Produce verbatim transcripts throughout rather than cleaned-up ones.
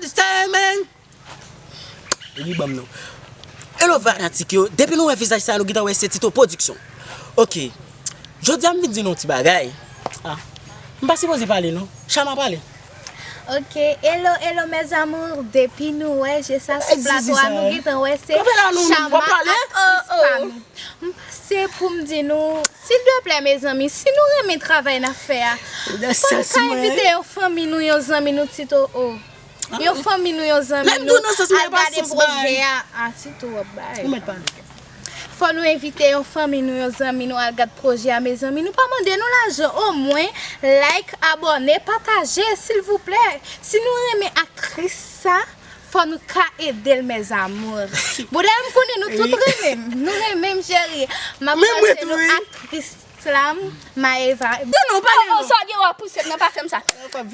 Sè, men. Li ban m non. Hello fanatik yo, depi nou wè vizaj sa nou gentan wè se Tito Production. Ok. Jodi a m vin di nou yon ti bagay. Ah. M pa sipoze pale non. Chama pale. Ok, hello, hello mes amours, depi nou wè je sa sou plato a nou gentan wè se Chama ak Otis pa nou. M pase pou m di nou, silvouplè mezanmi, si nou renmen travay n ap fè a, fò nou ka envite yon fanmi nou, yon zanmi nou Tito o. Yon fanmi nou, yon zanmi nou al gade pwojè a. A Tito w ap bay. Fò nou envite yon fanmi nou, yon zanmi nou al gad pwojè a mezanmi. Nou pa mande nou lajan, omwen like, abòne, pataje silvouplè. Si nou renmen aktris sa, fò nou ka ede l mes amours. Bouda m konnen nou tout renmen m. Nou renmen m cheri. M ap pase nou aktris Slam, Maeva. Di nou, pale nou. Oh, oh, sa w gen w ap pouse m nan, pa fè m sa.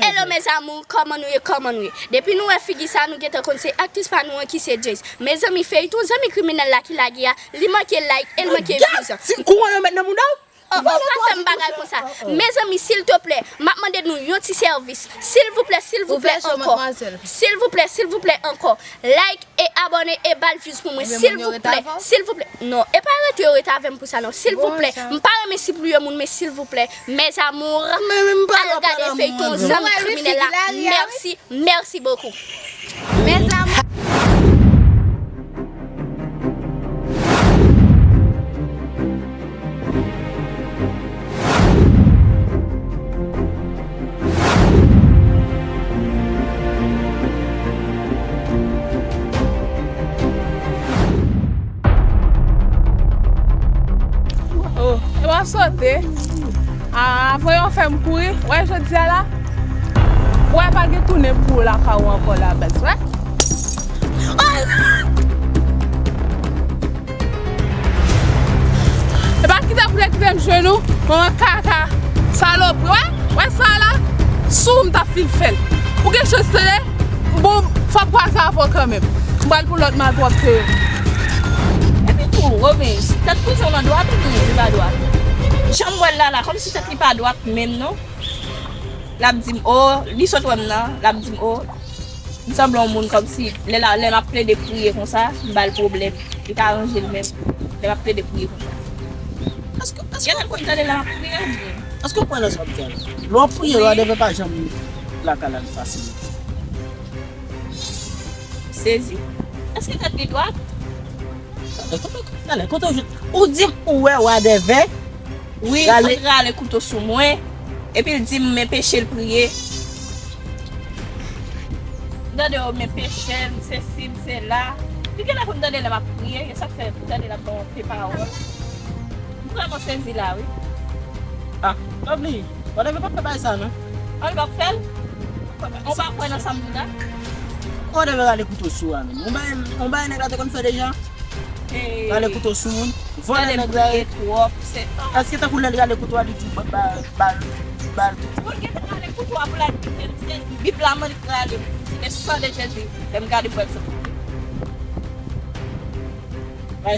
Hello mes amours, kòman nou ye, kòman nou ye? Depi nou wè figi sa, nou gentan konn se aktris pa nou an ki se Jace. Mezanmi, feyton zanmi kriminèl la ki lage a, li manke like e l manke views. Kouran yo met nan mouda w? Oh, oh, pa fè m bagay konsa. Mezanmi, silteplè, m ap mande nou yon ti sèvis. Silvouplè, silvouplè ankò. Silvouplè, silvouplè ankò. Like e abòne e ba l views pou mwen, silvouplè, silvouplè. Non, e pa rete yo rete avè m pou sa non, silvouplè. M pa renmen sipliye moun, men silvouplè, mes amours, al gade feyton zanmi kriminèl la. Mèsi, mèsi bokou. Mes amours. Oh, e w ap sote? Ah, voye w fè m kouri. Wè jodi a la, wè pa gen tounen pou w lakay ou ankò la baz, wè? E pa kite pou lè kite m jwenn ou, manman kaka, salopri, wè, wè sa la, sou ou m t ap fin fè l. Ou gen chans tande, bon, fò m kwaze avè w kanmenm. M pral pou lòt malpwòpte yo. Epi tou, Rovinj, tèt kouzin w nan dwat oubyen li pa dwat? Jan m wè l la la, kòmsi tèt li pa dwat menm non. L ap di m, o, li sot wè m nan, l ap di m, o, li sanble yon moun kòmsi lè l ap plede priye konsa, m ba l pwoblèm. Li ka ranje l menm lè m ap plede priye konsa. Èske, èske w konn tande lè m ap priye? Èske w kwè nan sa w ap di a? Lè w ap priye, wadèvè pa janm lakay la fasil. M sezi. Èske tèt li dwat? Talè, kote w jwenn? Ou di m ou wè wadèvè? Wi, li sot rale kouto sou mwen, epi l di m m enpeche l priye. M tande yo m enpeche l, m sesi, m sela. Li genlè konn tande lè m ap priye, e sa k fè m tande l ap ban m anpil pawòl. M vrèman sezi la, wi. Ah, Lovely, wadèvè p ap fè bagay sa non. An, li p ap fè l? Ou pa kwè nan sa m di w la? Wadèvè rale kouto sou a menm. On bagay, on bagay nèg la te konn fè deja. Rale kouto sou moun. Vòlè nèg la ye. Èske tankou lè l rale kouto a li di ba, ba, ba l tout? Pou l gentan rale kouto a pou l al di Bib la man li rale. Li te san de Jezi. Lè m gade m wè l sot.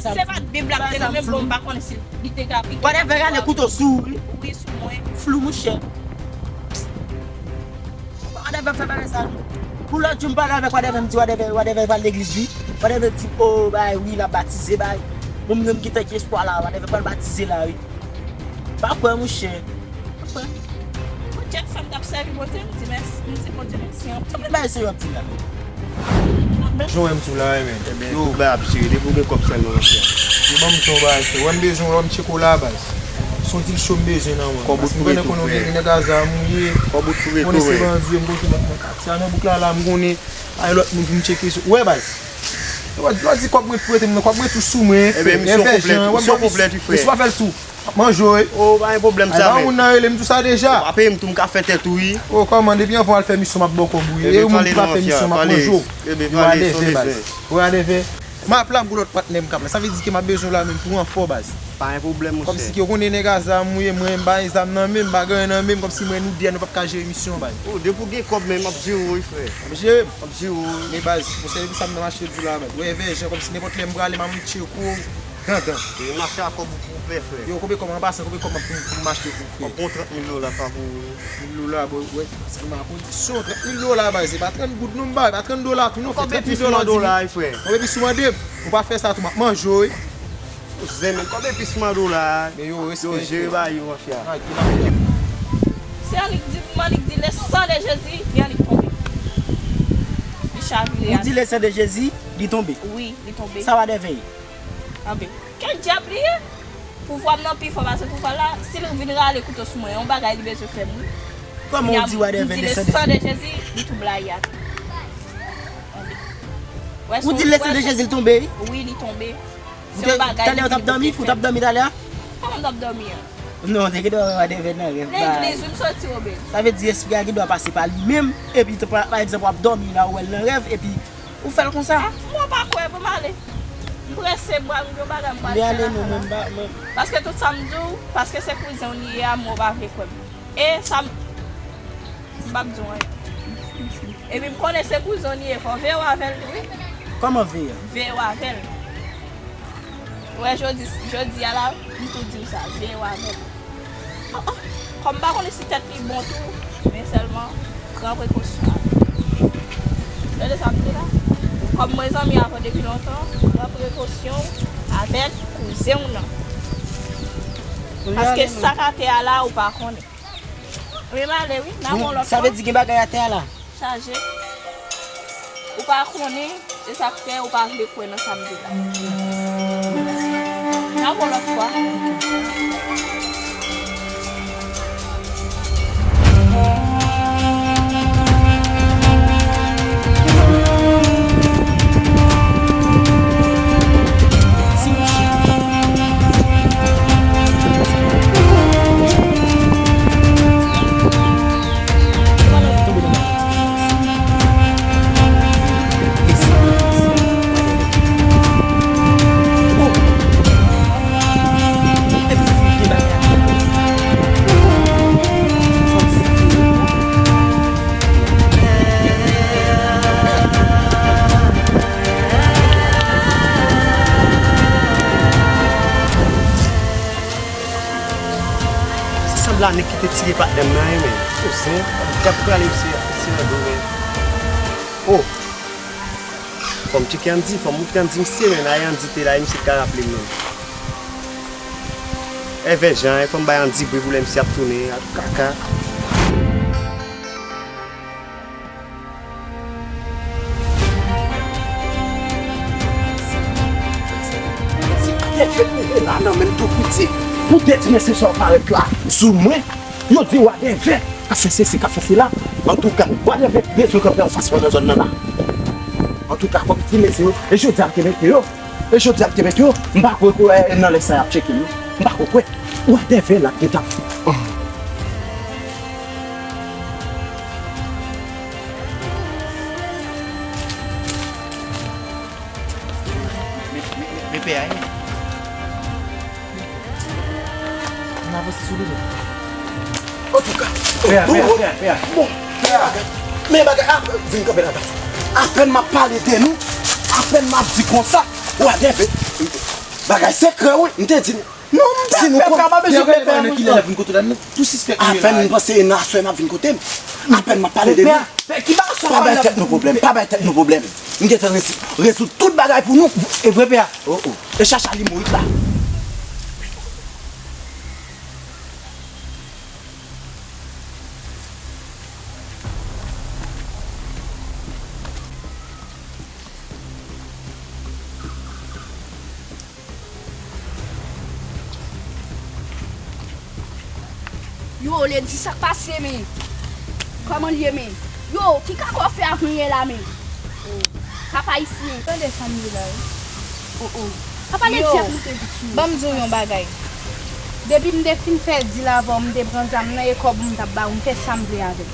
Se pa t Bib la k te nan men m, bon, m pa konnen si li te ka pike. Wadèvè rale kouto sou ou wi. Wi, sou mwen. Flou mouchè. Wadèvè fè bagay sa non. Pou lòt jou m pale avèk wadèvè, m di wadèvè, wadèvè pral legliz wi. Wadèvè di, o, bay, wi, l ap batize, bay. Bon, m menm gentan gen espwa la, wadèvè pral batize la, wi. Pa kwè, monchè. Pa kwè. Bondye fè m t ap sèvi Bondye, m di mèsi, m di Bondye mèsi anpil. Sa vle bay se yo ap di la. Jan w wè m tou la, wi, men. Yo, tout bagay ap jere, depi w gen kòb sèlman w ap fè. Yo ban m tou bagay, frè. Wè m bezwen, wè m tcheko la, baz. Se yon ti cho m bezwen nan men. Kòb ou t prete tou, frè. Nèg a zam ou ye. Kòb ou t prete tou, frè. M konnen se bandi, m konnen se nan katye a, nan bouk la, la, m konnen. Ay lòt moun pou m tcheke sou. Wè, baz. Lè w di kòb mwen t prete m nan, kòb mwen tou sou mwen, frè. Enben, misyon konplèt, misyon konplèt, wi, frè. Misyon pa fè l tou. M ap manje w, wi. O, pa gen pwoblèm sa, men. Ay, pa moun nan rele m tou sa deja. Ou pa peye m tou, m ka fè tèt ou, wi. O, kòman, depi anvan w al fè misyon, m ap ba w kòb ou, wi. E ou moun ki pa fè misyon, m ap manje w. Wi, wadèvè, baz. Wi, wadèvè. M ap la pou lòt patnè m k ap la. Sa vle di ke m ap bezwen w la menm pou ranfò, baz. Pa gen pwoblèm, monchè. Kòmsi ke w konnen nèg a zam ou ye, mwen, m pa gen zam nan men m, m pa gen anyen nan men m, kòmsi mwen nou de a nou p ap ka jere misyon, baz. O, depi w gen kòb, men m ap jere w, wi, frè. W ap jere m? M ap jere w, wi. Men, baz, monchè, depi sa m nan mache di w la, baz. Wè, vèjan, kòmsi nenpòt lè m prale, m ap tcheke w. Gangan. E mache a kòb ou pou fè, frè. Yo, konbyen kòb an pasan, konbyen kòb pou, pou m achte pou fè? Ou pran trant mil dola pa pou. Mil dola, bro, wè, sa m a kondisyon, trant mil dola, bay, se pa trant goud non, bay, pa trant dola tou non, frè, trant mil dola, di mil. Kòb epis ou mande, frè? Kòb epis ou mande m, ou pa fè sa tou, m ap manje w, wi. Zen, men kòb epis ou mande w la. Men yo, respè, yo jere bagay yo, monchè. Se annik di, m annik di, le sang de Jésus, li annik tonbe. Li chavire. Ou di le sang de Jésus, li tonbe? Wi, li tonbe. Sa w a dèvè? Anben, kèl dyab li ye? Pouvwa m nan pi fò pase pouvwa l la. Si l vin rale kouto sou mwen, yon bagay li bezwen fè m, wi. Kòman w di w a dèvè le sang de Jésus? Li tou blayi atè. Anben. Ou di le sang de Jésus, li tonbe, wi? Wi, li tonbe. Se yon bagay talè ou t ap dòmi? Ou t ap dòmi talè a? Kòman m t ap dòmi an? Non, te gen dwa w a dèvè nan rèv, bay. Legliz, wi, m soti, Obed. Sa vle di espri a gen dwa pase pa li menm, epi pa, pa egzanp, w ap dòmi la, ou wè l nan rèv, epi ou fè l konsa. Ah, mwen pa kwè, bon, m ale. M prese, m pral gen bagay m pral fè lakay la. Mwen ale non, mwen pa, mwen. Paske tout sa m di w, paske se kouzen w li ye a, mwen w pa vle kwè m. E sa m, m p ap di w anyen. Epi m konnen se kouzen w li ye, fò w veye w avè l tou, wi. Kòman veye? Veye w avè l. Wè, jodi, jodi a la, m tou di w sa, veye w avè l. Oh, oh. Kòm m pa konnen si tèt li bon tou, men sèlman pran prekosyon avè l. Tande sa m di la? Kòm mwen zanmi avè w depi lontan, pran prekosyon avèk kouzen w nan. Paske sa k atè a la, ou pa konnen. Wi, m ale, wi. N a wè yon lòt fwa. Sa vle di gen bagay atè a la? Chaje. Ou pa konnen, se sa k fè ou pa vle kwè nan sa m di la. N a wè yon lòt fwa. Se sanble a nèg ki te tire patnè m nan, wi, men. Kouzen, m t ap prale, misye, misye nan do, men. Oh! Fò m tcheke Andy, fò m moutre Andy misye, men, la e Andy te la, e misye t ka raple m, men. Èvè jan, fò m bay Andy bri pou lè misye ap tounen, ak kaka. Se pa dèvè m ye la nan menm tou piti. Pou dèt mesye sa yo parèt la sou mwen, yo di wadèvè k ap fè sesi, k ap fè sela. Antouka, wadèvè bezwen kanpe anfas mwen nan zòn nan la. Antouka, fò m di mesye yo, e jodi a m te mete yo. E jodi a m te mete yo, m pa kwè ke, eh, nan lè sa y ap tcheke m. M pa kwè. Wadèvè l ap gentan. Men, men, men, men pè a ye. N avanse sou li menm. Antouka. Pè a, pè a, pè a, pè a. Bon, men bagay. Men bagay. Ah, vin kanpe la, baz. Apèn m ap pale de nou, apèn m ap di konsa, wadèvè. Bagay sekrè, wi. M te di nou. Non, m pa fè kama bezwen fè nan kilè l ap vin kote la, nou tou sispèk. Apèn m panse e nan aswè m ap vin kote m. Apèn m ap pale de nou. Pa bay tèt nou pwoblèm, pa bay tèt nou pwoblèm. M gentan resi-, rezoud tout bagay pou nou. E vre, pè a. Oh, oh. E chacha limoyik la. Yo, Lady, sa k pase, men? Kòman l ye, men? Yo, ki kaka w fè avanyè la, men? Oh, papa isi. Tande sa m di la, wi. Oh, oh. Pa pale di ak moute pitit. Ban m di w yon bagay. Depi m te fin fè dil avè w, m te pran zam nan e kòb ou m t ap ba ou, m fè sa m vle avè l.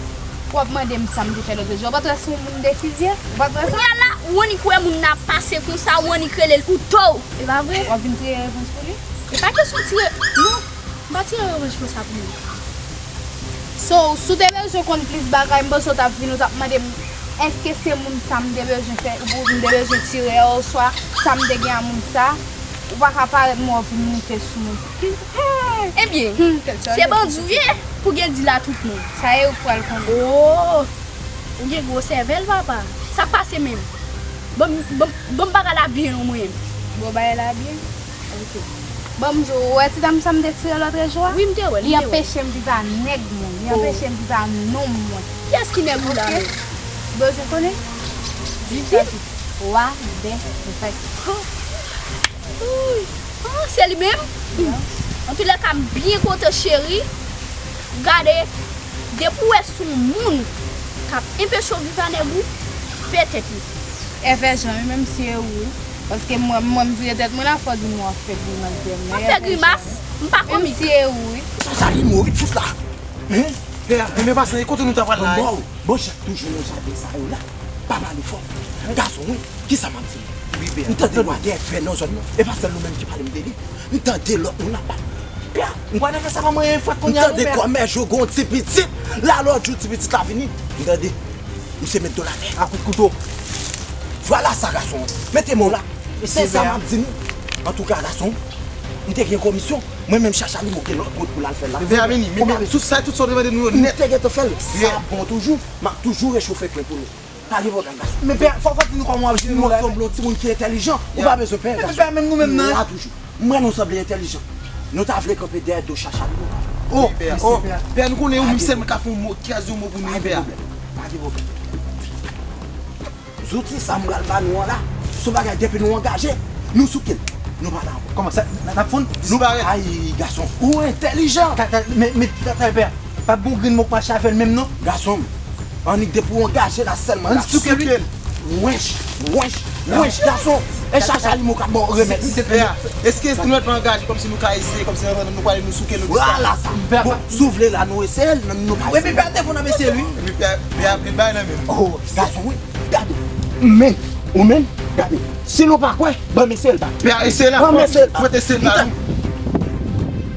Fò w ap mande m sa m te fè lòt jou. Ou pa t wè se yon moun m te fizye? Ou pa t wè sa? Kounye a la, ou annik wè moun nan ap pase konsa, ou annik rele l pou to w. E pa vre? W ap vin tire revanj pou li? E pa kesyon tire, non. M pa tire revanj konsa pou li. So, si w te bezwen konn plis bagay, m panse w t ap vin, ou t ap mande m, èske se moun sa m te bezwen fè, ou m te bezwen tire a, oswa sa m te gen a moun sa? Ou pa ka parèt mò vin moute sou mwen. Ebyen, hmm, se bandi w ye pou gen dil a tout moun. Sa e ou k pral konnen. Oh! Ou gen gwo sèvèl, papa. Sa k pase menm? Ban m, ban m, ban m bagay la byen non mwen. Bon, bagay la byen? Ok. Ban m di w, ou wè ti dam sa m te tire lòtrejou a? Wi, m te wè l, m te wè l. Li anpeche m viv a nèg mwen. Li anpeche m viv a nonm mwen. Kiyès ki nèg ou la menm? Ou bezwen konnen? Di m. Wa dè vèk. Ooh, se li menm? Antoulèka, m byen kontan, cheri. Gade, depi w wè se yon moun k ap enpeche w viv a nèg ou, fè tèt li. Èvè Jan, wi, menm si e ou, wi. Paske mwen, mwen, m vire tèt mwen la, fò di m w ap fè grimas dèyè m. M ap fè grimas, m pa kòmik. Menm si e ou, wi. Sa, sa li mouri tout la. Hein? Pè, men pase, e kote nou ta pral la? Bon, bon, Jack toujou nan jaden sa yo la. Pa pale fò. Gason, wi, kisa m ap di nou? M tande wadè fè nan zòn nan. E pa sèl nou menm ki pale m de li. M tande lòt moun ap pale. Pè, m pa t fè sa pa manyen fwèt kounye a, non, pè. M tande kòmè Jogo, yon ti pitit. La, lòt jou, ti pitit la vini. M tande. Misye met do l atè. A kout kouto. Vwala sa, gason. Mete men w la. Se sa m ap di nou. Antouka, gason, m te gen komisyon. Mwen menm, Chacha li moute lòt kote pou l al fè l la. Vè a vini, men tout sa, tout sa w te mande nou yo nèt. M te gentan fè l. Sa ap bon toujou. M ap toujou rechofe pwen pou nou. Pa gen pwoblèm, gason. Men pè, fò, fò di nou kòman w ap jere nou la. Ou sanble yon timoun ki entèlijan. Ou pa bezwen pè, gason. Men pè, menm nou menm nan. La toujou. M wè nou sanble entèlijan. Nou ta vle kanpe dèyè do Chacha nou. Oh, oh, pè, nou konnen ou menm sèlman ka fè yon mo, kraze yon mo pou nou, wi, pè. Pa gen pwoblèm. Pa gen pwoblèm. Zouti sa m pral ba nou an la, se yon bagay depi nou angaje, nou souke l. Nou pa la ankò. Kòman sa? N ap fonn? Nou pa rete. Ay, gason, ou entèlijan. Men, men, pè, pa gon grenn mo k mache avè l menm non. Gason m, annik depi w angaje la sèlman, n ap souke l. Wench, wench, wench, gason. E Chacha li mo k ap ba w remèd. Pè, èske nou mèt pa angaje kòmsi nou ka eseye, kòmsi nou prale nou souke l, nou di sa? Vwala sa. Bon, si w vle la, nou eseye l, men nou pa eseye. Wi, men pè, devan n ap eseye l, wi. Wi, pè, pè ap vin bay nan men nou. Oh, gason, wi. Gade, men, ou menm, gade. Si nou pa kwè, ban m eseye l ba nou. Pè, eseye la, ban m eseye l ba nou. Fwèt eseye l ba nou.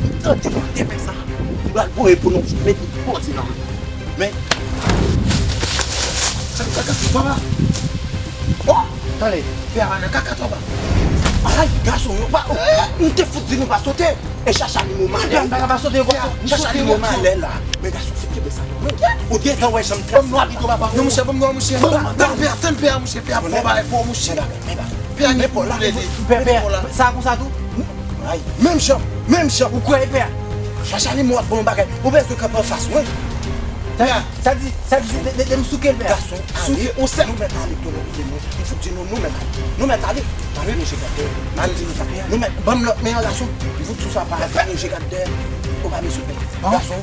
M tande, m tande, m tande pè sa. M pral voye pou nou mete bandi nan men. Men. Sa m kaka, papa. Oh! Tande, pè a nan kaka, papa. Ay, gason, yo pa, oh, m te fout di nou pa sote. E Chacha li mo malè. Pè, m pa ka pa sote ankò. Chacha li mo malè la. Men gason, fout kenbe sa nan men. Ou gentan wè jan m trase. Ban m nwa pito, papa. Non, monchè, ban m nwa, monchè. Tann pè a, tann pè a, monchè, pè a fò bagay fò, monchè. Pè a gen pou l ede. Pè, pè, sa konsa tou? Ay, menm jan, menm jan. Ou kwè, pè? Chacha li mo ap bon bagay. Ou bezwen kanpe anfas mwen. Pè a. Sa di, sa di, de, de, de m souke l, pè a. Gason, ale. Souke, on sèl. Nou mèt ale, tou nou kite nou. M fout di nou, nou mèt ale. Nou mèt ale. Pa vin nou jegade. Mal di nou sa. Nou mèt, ban m lòt men an, gason. M fout sou sa, pa vin nou jegade dèyè. Ou pa bezwen pè. Gason,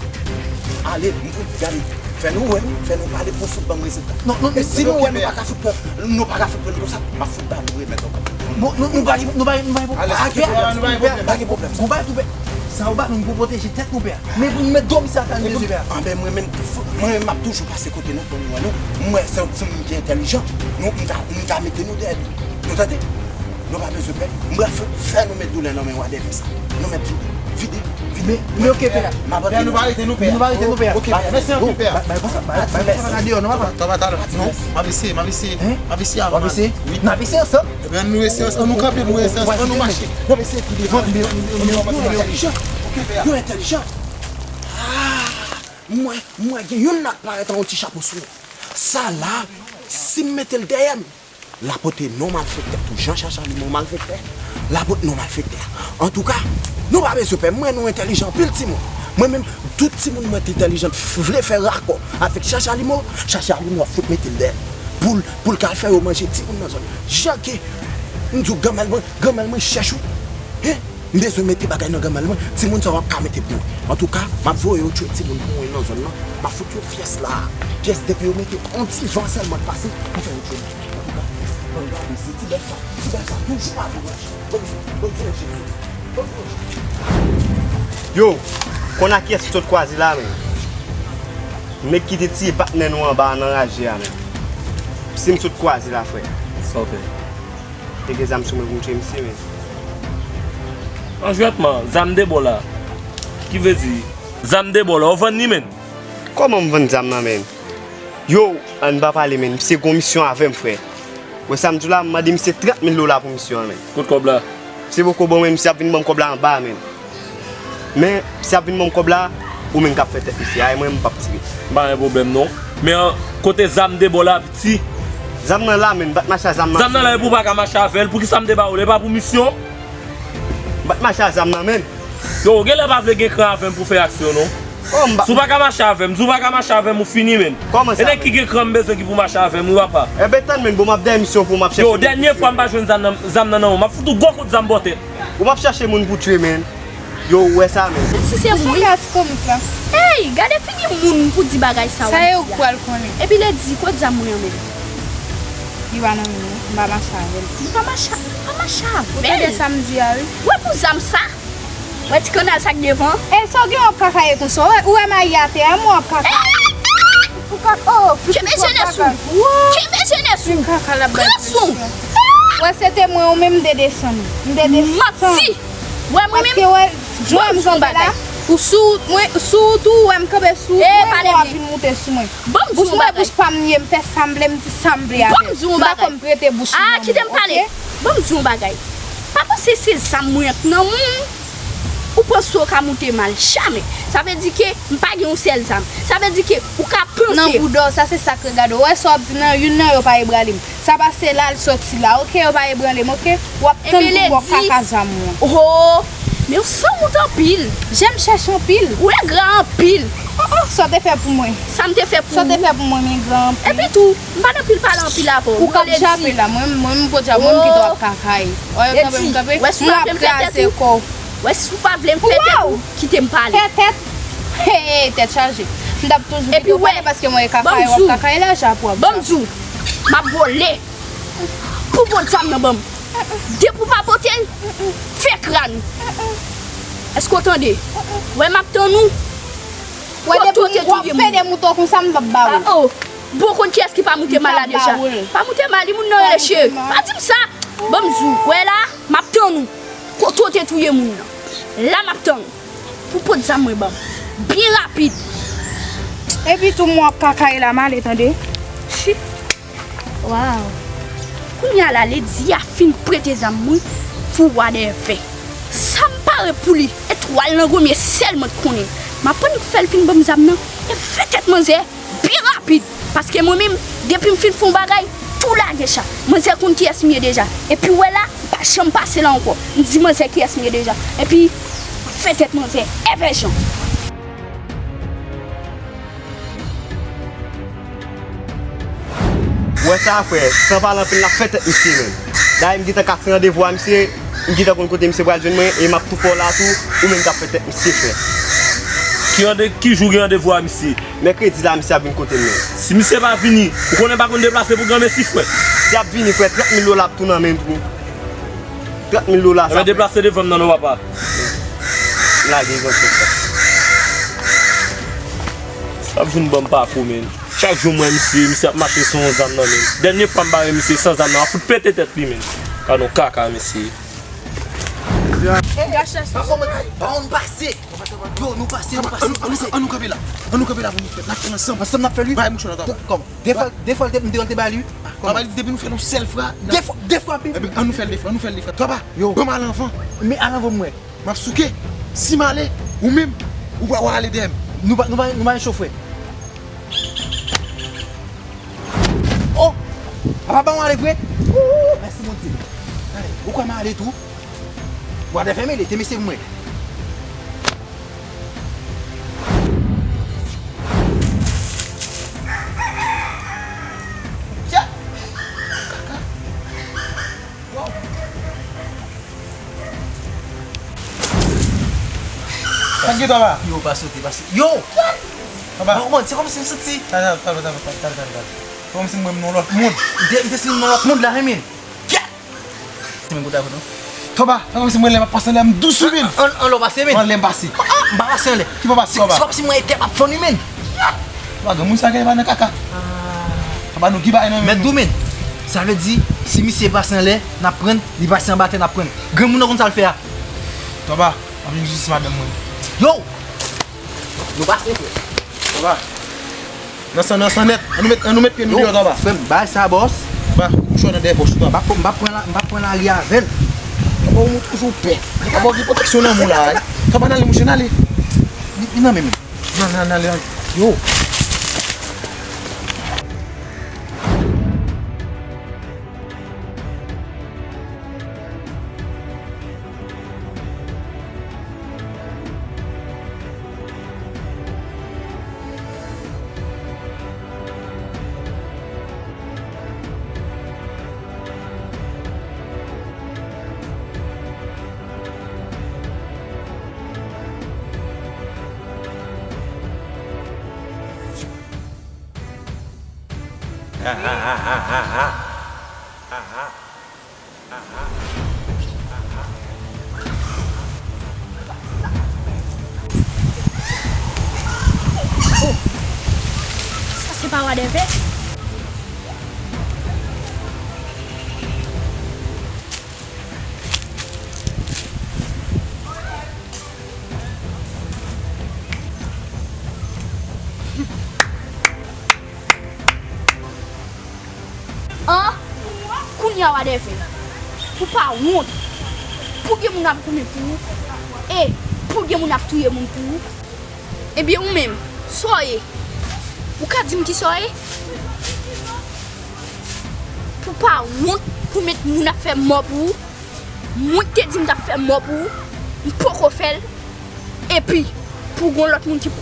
ale, m fout gade. Fè nou wè, fè nou pale pou fout ban m rezilta. Non, non, e si nou wè nou pa ka fout pran, nou pa ka fout pran konsa, m ap fout ba nou remèd ankò. Bon, nou, nou pa gen, nou pa gen, nou pa gen pwoblèm. Pa gen pwoblèm, nou pa gen pwoblèm. Bon, pa tou pè. Sa ou ba nou, nou pou pwoteje tèt nou, pè a. Men pou nou met dòmi sa ta nou bezwen, pè a. Anben, mwen menm, mwen menm, m ap toujou pase kote nou pou nou wè nou. M wè se yon timoun ki entèlijan. Nou, m ka, m ka mete nou dèyè li. Nou tande? Nou pa bezwen pè. M pral fè, fè nou met doulè nan men w a dèyè sa. Nou met vide, vide, vide. Men, men ok, pè a. M ap antre. Pè a, nou pa rete, non, pè a. Nou pa rete, non, pè a. Ok, pè a. Mèsi anpil, pè a. Bay, bay konsa, bay, bay konsa pa nan deyò, non, papa. Tande, tande, non. M ap eseye, m ap eseye. M ap eseye avan. W ap eseye? Wi. N ap eseye ansanm. Ebyen, nou eseye ansanm. Ann nou kanpe, nou eseye ansanm. Ann nou mache. N ap eseye pi devan. Yo entèlijan. Ok, pè a. Yo entèlijan. Ah! M wè, m wè gen youn la k parèt an yon ti chapo sou. Sa la, si m mete l dèyè m, l ap pote non malfektè tou. Jan Chacha li men yon malfektè, l ap pote non malfektè. Antouka, nou pa bezwen pè. M wè nou entèlijan anpil, timoun. Mwen menm, tout timoun mwen t entèlijan, t vle fè rakò avèk Chacha Limo, Chacha Limo ap fout mete l dèyè l. Pou l, pou l ka al fè yo manje timoun nan zòn. Jan ke, m di w, granmèl mwen, granmèl mwen chèch wi. Hen? M bezwen mete bagay nan granmèl mwen. Timoun sa yo ap ka mete pou. Antouka, m ap voye yo tchwe timoun pou mwen nan zòn nan. M ap fout yo pyès la. Pyès depi yo mete yon ti van sèlman k pase, m fè yo tchwe. Antouka, ban m gade se ti bèf sa. Ti bèf sa toujou ap voye. Ban m, ban m voye Jezi. Ban m voye Jezi. Yo, konn a kiyès m sot kwaze la, men? Nèg ki te tiye patnè nou anba a nan raje a, men. Se m sot kwaze la, frè. Sa w fè? Te gen zam sou mwen pou m tiye misye, men. An jwètman, zam de bò la. Ki vle di, zam de bò la, ou vann li, men? Kòman m vann zam nan, men? Yo, ann pa pale, men. Misye gon misyon avè m, frè. Wè sa m di w la, m mande misye trant mil dola pou misyon an, men. Kot kòb la? Se poko bon, men misye ap vin ban m kòb la anba, men. Men, si ap vin ban m kòb la, ou menm k ap fè tèt misye a, e mwen m p ap tire. M pa gen pwoblèm non. Men an, kote zam de bò la, piti? Zam nan la, men, m pa t mache a zam nan. Zam nan la, e pou w pa ka mache avè l. Poukisa m te ba ou l? E pa pou misyon? M pa t mache a zam nan, men. Yo, ou genlè pa vle gen kran avè m pou fè aksyon non. Oh, m pa... Si w pa ka mache avè m, si w pa ka mache avè m, ou fini, men. Kòman sa, men? E nèg ki gen kran m bezwen ki pou mache avè m, wi, papa. Enben, tann, men, bon, m ap dèyè misyon pou w, m ap chèche. Yo, dènye fwa m pa jwenn zam nan, zam nan nan men w, m ap fout ou gwo kout zam bò tèt. Ou m ap chache moun pou tchwe, men. Yo, ou wè sa, men. Si se mwen. Ey, gade figi moun pou di bagay sa w ap di a. Sa yo k pral konnen. Epi lè di, kote zam mwen an, men? Li pa nan men mwen, m pa mache avè l. M pa mache, m pa mache avè l. Ou tande sa m di a, wi. Ou wè pou zam sa? Ou wè ti kannal sa k devan? E sa w gen w ap kakaye konsa? Ou wè, ou wè mayi atè a, men w ap kakaye. Ou ka, oh, pitit, kenbe jenès ou. Kenbe jenès ou. Pran swen w. Wè, se te mwen, ou menm, m te desann. M te desann. Manti. Wè, mwen menm, paske, wè, jan m kanpe la, ou sou, mwen, sou ou tou, wè, m kanpe sou ou, mwen, w ap vin moute sou mwen. Bouch mwen, bouch pa m ye, m fè sa m vle, m di sa m vle avè l. M pa konn prete bouch mwen, ok? Ban m di w yon bagay. Pa panse se zam mwen k nan men w, ou panse w ka moute mal. Jamè. Sa vle di ke m pa gen yon sèl zam. Sa vle di ke ou ka panse. Nan bouda w, sa se sa k regade w. Ou wè sa w ap di nan youn nan yo pa ebrale m. Sa pase la, l soti la, ok? Yo pa ebranle m, ok? W ap tann pou m ba w kaka zam ou an. Oh, men w sanwont anpil. Jan m chèche anpil. Ou engra anpil. Oh, oh, sa w te fè pou mwen? Sa m te fè pou ou? Sa w te fè pou mwen, m engra anpil. Epi tou, m pa t anpil pale anpil avè w. Ou k ap jape la, mwen, mwen, m potja mwen m kite w ap kakaye. Wè, yo kanpe, m kanpe, m ap kraze kò w. Wè, si w pa vle m fè tèt ou, kite m pale. Fè tèt? Hey, tèt chaje. M t ap toujou kite w pale paske mwen e kakaye, w ap kakaye la, jape w ap jape. Ban m di w, m ap vole. Pou w pot zam nan ban m. Depi w pa pote l, fè kràn ou. Èske w tande? Wè, m ap tann ou. Wè, depi w ap fede mouton konsa, m p ap ba ou. Ah, oh. Bon, konn kiyès ki pa moute mal la deja? Pa moute mal, li moun nan rele cheri. Pa di m sa. Ban m di w, wè la, m ap tann ou. Kote w te touye moun nan. La m ap tann ou. Pou pot zam mwen ban m. Byen rapid. Epi tou mwen ap kakaye la, m ale tande. Waw. Kounye a la, Lady a fin prete zam mwen pou Wadèvè. Sa m pare pou li, etwal nan gomye sèl mwen t konnen. M ap annik fè l fin ban m zam nan, e fè tèt manzè byen rapid. Paske mwen menm, depi m fin fè yon bagay, tou lage cha. Manzè konn kiyès m ye deja. Epi w wè la, m pa janm pase la ankò. M di manzè kiyès m ye deja. Epi, fè tèt manzè, èvè jan. Ou wè sa, frè? San pale anpil, n ap fè tèt misye, menm. Dayè, m gentan kase randevou a misye. M gentan konn kote misye pral jwenn mwen, e m ap tou fè w la tou, ou menm k ap fè tèt misye, frè. Ki rande-, ki jou gen randevou a misye? Mèkredi la, misye ap vin kote m nan. Si misye pa vini, ou konnen pa konn deplase pou granmesi, frè. Si ap vini, frè, trant mil dola ap tou nan men tou. Trant mil dola sa. Enben, deplase devan m nan non, papa. M lage yon sèl sa. Sa ap vin ban m pa fou, men. Chak jou m wè misye, misye ap mache san yon zam nan men l. Dènye fwa m bare misye san zam nan, m ap fout pete tèt li, men. Gadon kaka, mesye. Papa, nou pase. Yo, nou pase, nou pase, nou pase. Ann nou kanpe la. Ann nou kanpe la pou nou fè. N ap fè ansanm. Ansanm n ap fè l, wi. Bay mouchwa la, tata. Kòman? De fwa, de fwa l te, m te wè l te ba li, wi. Papa, li di depi nou fè l yon sèl fwa. De fwa, de fwa, pi. Ebyen, ann nou fè l de fwa, ann nou fè l de fwa. Papa, yo, ban m al anvan. Men al anvan m wè. M ap souke. Si m ale, ou menm, ou pa, w a ale dèyè m. Nou pa, nou pa, nou pa gen cho, frè. Oh! Papa, ban w ale vre? Ooh, mèsi Bondye. Gade, ou kwè m ale tou? Bwa dè fèmen li, te mesye pou mwen. Sa k gen, Tòba? Yo, pa sote, pa sote. Yo! Tòba. Mwen konprann, se kòmsi m santi. Tòba, tòba, tòba, tòba, tòba, tòba. Se kòmsi m wè m nan lòt mond. M te, m te santi m nan lòt mond la, wi, men. Kèt! Se menm kote avè nou. Tòba, se kòmsi m wè lè m ap pase anlè a, m dous, wi, men. An, an, anlè w pase, men. Anlè m pase. An, an, m pa pase anlè. Ki pa pase? Se, se kòmsi m wè tè m ap fann, wi, men. Tòba, granmoun sa gen pa nan kaka. Tòba, nou ki bagay nan men nou. Mèt di w, men. Sa vle di, si misye pase anlè, n ap pran l, li pase anba tè, n ap pran l. Granmoun nan konn sa l fè a. Tòba, m ap vin jis madanm mwen. Yo! Nou pase, frè. Tòba. Nan san, nan san nèt. Ann nou met, ann nou met pye nou deyò, Tòba. Frè m, bay sa, bòs. Tòba, mouchwa nan dèyè pòch ou, Tòba. M pa, m pa pran la, m pa pran lari avè l. Bon, ou toujou pè. Ou pa gen pwoteksyon nan moun la, wi. Sa pa nan li, mouche, nan li. Li, li nan men m. Nan, nan, nan, nan, yo. Oh, sa se pa Wadèvè? An, kounye a Wadèvè, pou pa wont, pou gen moun ap goumen pou ou, e pou gen moun ap touye moun pou ou. Ebyen ou menm, sa w ye? Ou ka di m kisa w ye? Pou pa wont, pou met moun ap fè mò pou ou. Mwen te di m t ap fè mò pou ou, m poko fè l. Epi, pou gon lòt moun ki,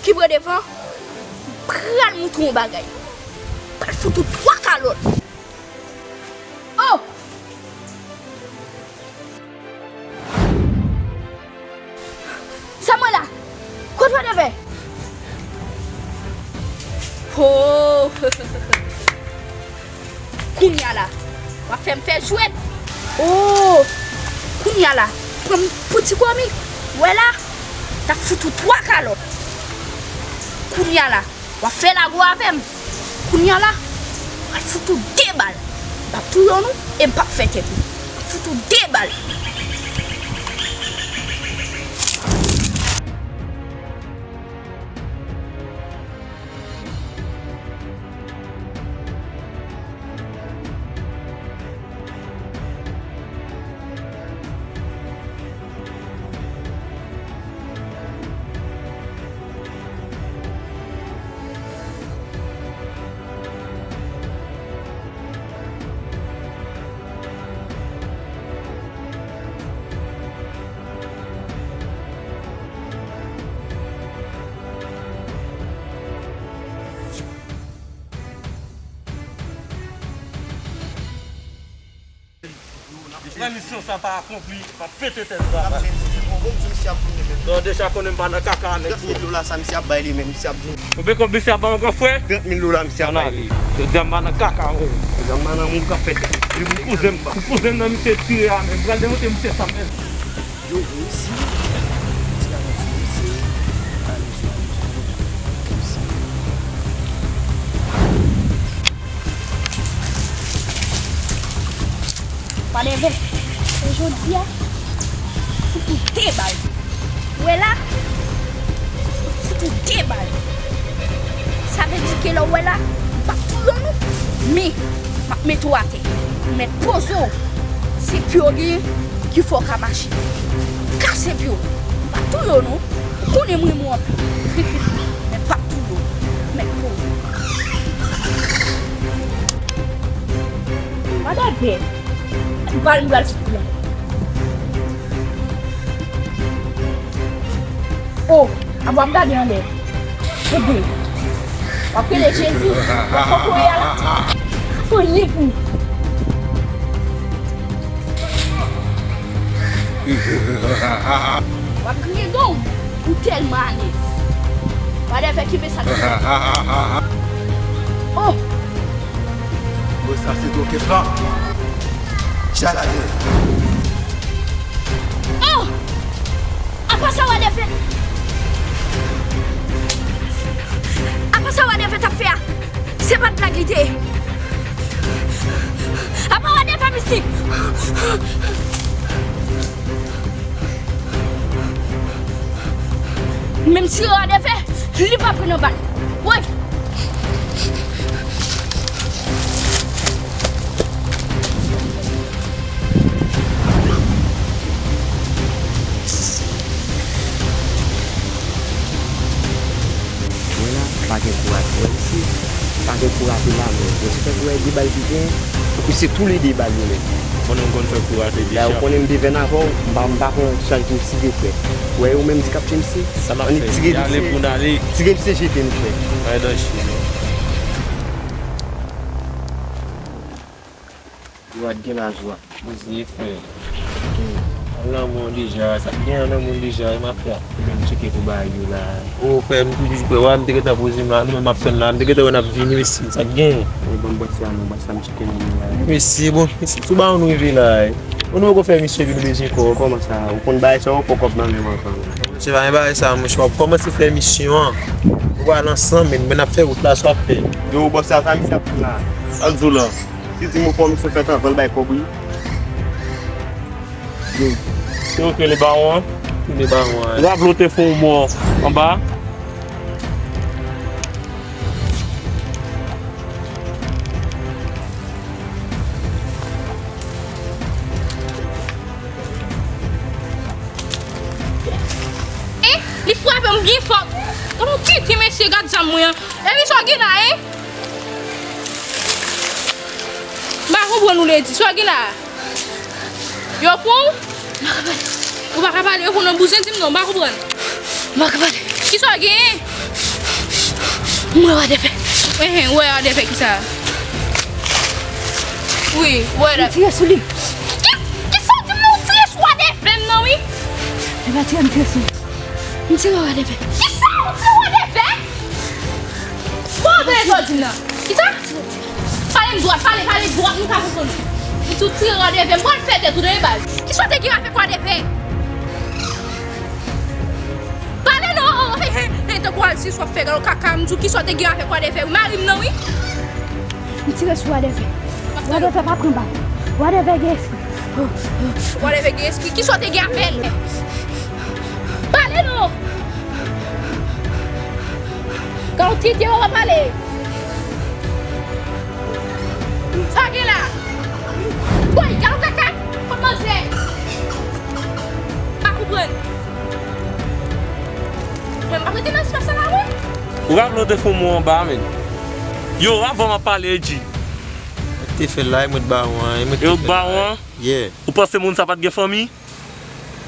ki pran devan, m pral moutre w yon bagay. M pral fout ou twa kalòt. Oh! Sa mwen la? Kot Wadèvè? Ho! Kounye a la, w ap fè m fè jwèt. Oh! Kounye a la, pran m pou ti kòmik. Wè la, t ap fout ou twa kalòt. Kounye a la, w ap fè lago avè m. Kounye a la, m pral fout ou de bal. M p ap touye w non, e m p ap fè tèt ou. M ap fout ou de bal. Lè misyon sa pa akonpli, m ap pete tèt ou la. Non, deja konnen m pa nan kaka, nèg. Trant mil dola sa misye ap bay li menm, misye ap di. Ou byen konn misye ap bay ankò, frè? Trant mil dola misye ap bay li. Jodi a m pa nan kaka, wi. Jodi a m pa nan moun k ap fè tèt. Pou kouzen m, pou kouzen m nan misye tire a, men m pral demonte misye sa menm. Yo, reyisi. Ti la nan ti reyisi. Wadèvè, e jodi a, fout ou de bal. Ou wè la, fout ou de bal. Sa vle di ke lè w wè la, m p ap touye w non, men m ap mete w atè. Ou mèt poze w. Se pye w genyen ki fè w ka mache. Kase pye w. M p ap touye w non. Ou konnen m renmen w anpil. Men m p ap touye w. Mèt poze w. Wadèvè. Bal m pral fout pran. Oh, apa w ap gade anlè? Ede. W ap rele Jezi. W ap kokoye a la. Anyen pou. W ap griyen don. Ou tèlman alèz. Wadèvè, kenbe sa. Oh! Bon, sa se twoke plan. Chalade. Oh! Apa sa Wadèvè? Apa sa Wadèvè t ap fè a? Se pa t blag li te ye. Apa Wadèvè mistik? Menm si Wadèvè, li pa pran nan bal. Woy! Bal ki gen, misye toulede bal yo nèt. Konnen m konn fè kou rate deja. Dayè, ou konnen m te vèn avè w, m pa, m pa pran chaj pou ti gen frè. Ou wè yo menm di k ap tchemse. Sa n ap fè? Annik tire ale pou n ale. Tire misye jete, mesye. Bay dan chili. Yo pa t gen lajwa. Poze frè. An lanmou deja, sa k gen an lanmou deja, e mafya. Mwen tcheke pou bagay yo la. O frè, m toujou frè, w a, m te gentan poze m la, nou menm m ap tann la, m te gentan wè n ap vini, mesye, sa k gen? Wi, ban m bòs la non, bòs la m tcheke nan men la. Mesye, bon, mesye, sou ba nou rive la. Bon, nou poko fè misyon epi nou bezwen kòb. Kòman sa? Ou konn bagay sa, ou pran kòb nan men m ankò. Mesye, pa gen bagay sa, monchè, w ap kòmanse fè misyon an. Nou pral ansanm, men n ap fè wout la, sa w ap fè. Yo, bòs la, sa misye ap fè la? Sa l di w la? Li di m ou fè yon misyon fèt anvan l bay kòb wi. Yo. Se ou k rele bawon an? Rele bawon an. Ou raple w te fè yon mò anba? E, li frape m byen fò. Gad yon titi mesye, gad zam mwen an. Epi sa w gen la, en? M pa konprann ou le di. Sa w gen la a? Yo pran w? M pa ka pale. Ou pa ka pale? Yo pran w nan bouzen, di m non, m pa konprann. M pa ka pale. Kisa w genyen? M wè wadèfè. Enhen, ou wè wadèfè kisa? Wi, ou wè la. M tire sou li. Ki, kisa w di m nan? Ou tire sou wadèfè m nan, wi. E pa tire, m tire sou li. M tire wadèfè. Kisa ou tire wadèfè? Bon, ben, sa w di m nan. Kisa? Pale m dwat, pale, pale dwat, m ka konprann ou. Ou tou tire wadèfè, m pral fè tèt ou nan baz. Kisa w te gen avèk wadèfè? Pale non, oh, hey, hey, hey, tankou al si w ap fè galo kaka, m di w kisa w te gen avèk wadèfè, wi, mari m nan, wi. M tire sou wadèfè. Wadèfè pa pran bal. Wadèfè gen espri. Wadèfè gen espri. Kisa w te gen avè l? Pale non! Kan w tite w pa pale. Sa gen la? Woy, galo kaka! Kot manzè? Pa konprann. Mwen pa rete nan espas sa la, wi. Ou raple w te fè yon mo anba a, men. Yo, avan m ap pale, Edji. Mwen te fè l la, e mwen t ba ou an, e mwen te fè l la. Yo, ba ou an? Yeah. Ou panse moun sa pa t gen fanmi?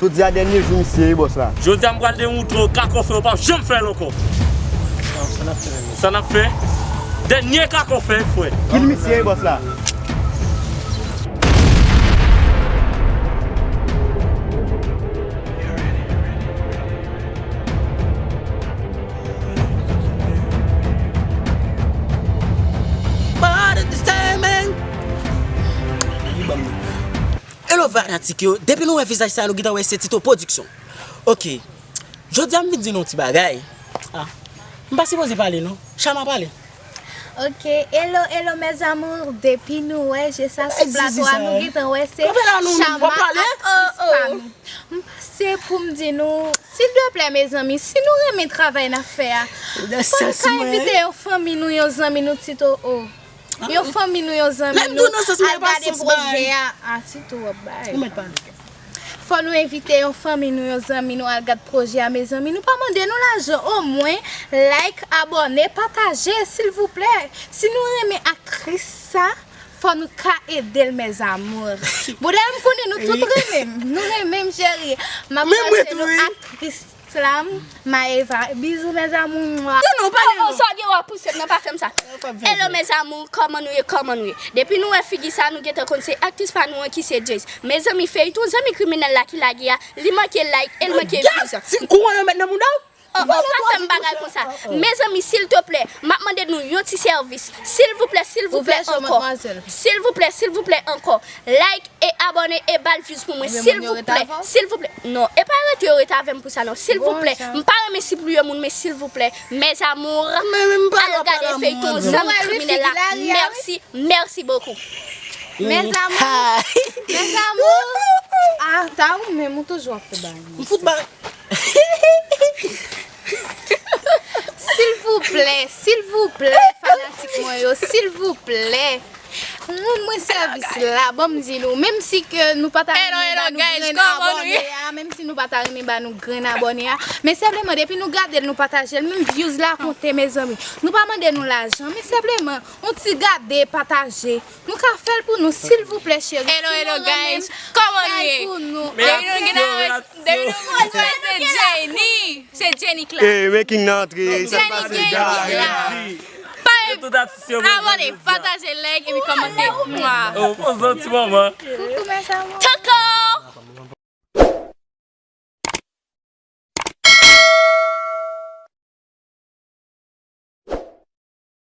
Jodi a dènye jou misye ye, bòs la. Jodi a m pral demontre w kakò fè, ou p ap janm fè l ankò. Sa n ap fè menm? Sa n ap fè? Dènye kakò fè, frè. Kil misye ye, bòs la. Hello fanatik yo, depi nou wè vizaj sa nou gentan wè se Tito Production. Ok, jodi a m vin di nou yon ti bagay. Ah, m pa sipoze pale non, Chama pale. Ok, hello, hello mes amours, depi nou wè je sa sou plato a, nou gentan wè se Chama, aktris pa nou. M pase pou m di nou, silvouplè mezanmi, si nou renmen travay n ap fè a, fò n ka envite yon fanmi nou, yon zanmi nou, Tito, o. Yon fanmi nou, yon zanmi nou, al gade pwojè a. A, Tito w ap bay. Fò nou envite yon fanmi nou, yon zanmi nou al gad pwojè a, mezanmi. Nou pa mande nou lajan, omwen like, abòne, pataje, silvouplè. Si nou renmen aktris sa, fò nou ka ede l, mes amours. Bon, dayè, m konnen nou tout renmen m. Nou renmen m, cheri. M ap pase nou aktris la, Maeva. Bizou, mes amours. Non, non, pale non. Sa w gen w ap pouse m nan, pa fè m sa. Hello, mes amours, kòman nou ye, kòman nou ye? Depi nou wè figi sa, nou gentan konn se aktris pa nou an ki se Jace. Mezanmi, feyton Zanmi Kriminèl la ki lage a, li manke like, e l manke views. Kouran yo met nan mouda w? Oh, oh, pa fè m bagay konsa. Mezanmi, silteplè, m ap mande nou yon ti sèvis. Silvouplè, silvouplè ankò. Silvouplè, silvouplè ankò. Like e abòne e ba l views pou mwen, silvouplè. Silvouplè. Non, e pa rete yo rete avè m pou sa non. Silvouplè. M pa renmen sipliye moun, men silvouplè. Mes amours, al gade feyton Zanmi Kriminèl la. Mèsi, mèsi bokou. Mes amours, mes amours. Ah, ta ou menm, ou toujou ap fè bagay. M fout bagay. Silvouplè, silvouplè, fanatik mwen yo, silvouplè. Moun mwen sèvis la, ban m di nou, menm si ke nou pa ta renmen ba nou grenn abòne a, menm si nou pa ta renmen ba nou grenn abòne a, men senpleman depi nou gade l, nou pataje l, menm views la konte, mezanmi. Nou pa mande nou lajan, men senpleman, yon ti gade, pataje. Nou ka fè l pou nou, silvouplè, cheri. Hello, hello, guys. Kòman nou ye? Depi nou gen la, depi nou gen la, se Jenny. Se Jenny Clark. Eh, making nan antre. Jenny Clark. Pa abòne, pataje, like, epi kòmante. Mwa. Oh, poze yon ti moman. Koukou, mes amours.